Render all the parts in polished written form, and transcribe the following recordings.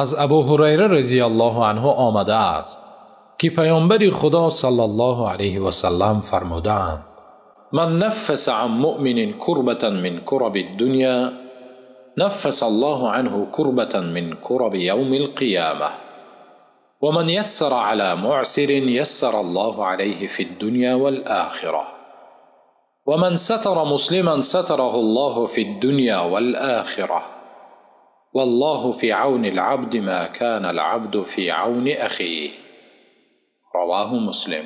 Аз Абу Ҳурайра разияллоҳу анҳу омадааст, ки Паёмбари Худо саллаллоҳу алайҳи васаллам фармудаанд: من نفس عن مؤمن كربة من كرب الدنيا نفس الله عنه كربة من كرب يوم القيامة ومن يسر على معسر يسر الله عليه في الدنيا والآخرة ومن ستر مسلما ستره الله في الدنيا والآخرة والله في عون العبد ما كان العبد في عون أخيه. رواه مسلم.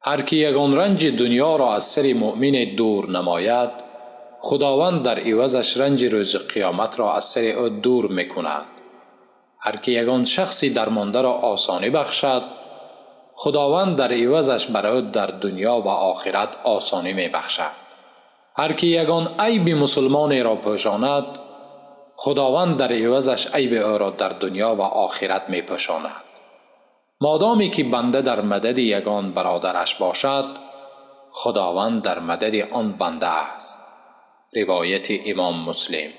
Ҳар ки ягон ранҷи дунёро аз сари муъмине дур намояд, Худованд дар ивазаш ранҷи рӯзи қиёматро аз сари ӯ дур мекунад. Ҳар ки ягон шахси дармондаро осонӣ бахшад, Худованд дар ивазаш бар ӯ дар дунё ва охират осонӣ мебахшад. Ҳар ки ягон айби мусулмонеро пӯшонад, Худованд дар ивазаш айби ӯро дар дунё ва охират мепӯшонад. Модоме ки банда дар мадади ягон бародараш бошад, Худованд дар мадади он банда аст. Ривояти Имом Муслим.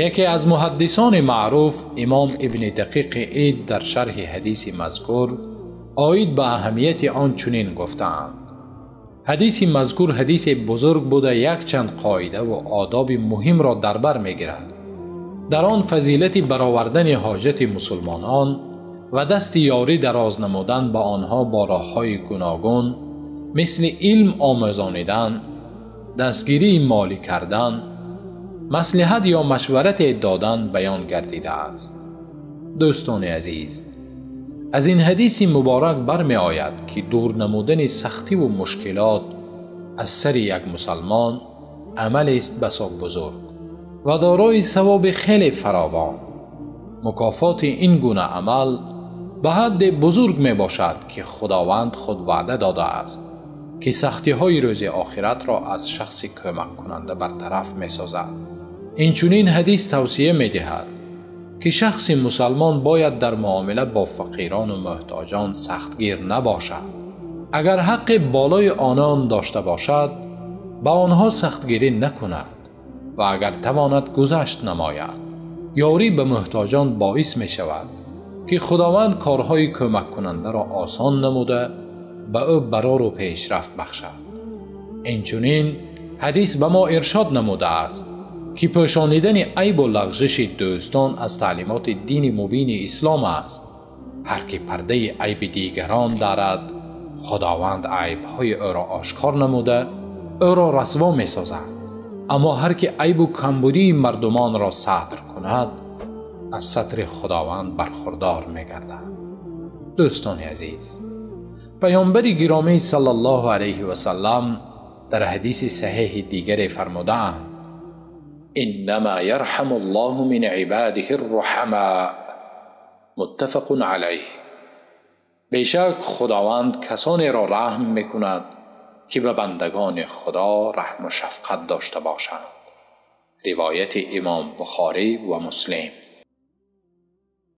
Яке аз муҳаддисони маъруф, Имом Ибни Дақиқи Ид, дар шарҳи ҳадиси мазкур оид ба аҳамияти он чунин гуфтаанд: ҳадиси мазкур ҳадиси бузург буда, якчанд қоида ва одоби муҳимро дар бар мегирад. Дар он фазилати баровардани ҳоҷати мусулмонон ва дасти ёрӣ дароз намудан ба онҳо бо роҳҳои гуногун, мисли илм омӯзонидан, дастгирии молӣ кардан, маслиҳат ё машварате додан баён гардидааст. Дӯстони азиз, аз ин ҳадиси муборак бармеояд, ки дур намудани сахтиву мушкилот аз сари як мусалмон амалест басо бузург ва дорои савоби хеле фаровон. Мукофоти ин гуна амал ба ҳадде бузург мебошад, ки Худованд худ ваъда додааст, ки сахтиҳои рӯзи охиратро аз шахси кӯмаккунанда бартараф месозад. Инчунин ҳадис тавсия медиҳад, ки шахси мусалмон бояд дар муомила бо фақирону муҳтоҷон сахтгир набошад. Агар ҳаққи болои онон дошта бошад, ба онҳо сахтгирӣ накунад ва агар тавонад гузашт намояд. Ёрӣ ба муҳтоҷон боис мешавад, ки Худованд корҳои кӯмаккунандаро осон намуда ба ӯ барору пешрафт бахшад. Инчунин ҳадис ба мо иршод намудааст, ки пӯшонидани айбу лағзиши дӯстон аз таълимоти дини мубини ислом аст. Ҳар ки пардаи айби дигарон дарад, Худованд айбҳои ӯро ошкор намуда ӯро расво месозад. Аммо ҳар ки айбу камбудии мардумонро сатр кунад, аз сатри Худованд бархурдор мегардад. Дӯстони азиз, Паёмбари гиромӣ саллаллоҳу алайҳи васаллам дар ҳадиси саҳеҳи дигаре фармудаанд: إنما يرحم الله من عباده الرحماء. متفق علیه. бешак Худованд касонеро раҳм мекунад, ки ба бандагони Худо раҳму шафқат дошта бошанд. Ривояти Имом Бухорӣ ва Муслим.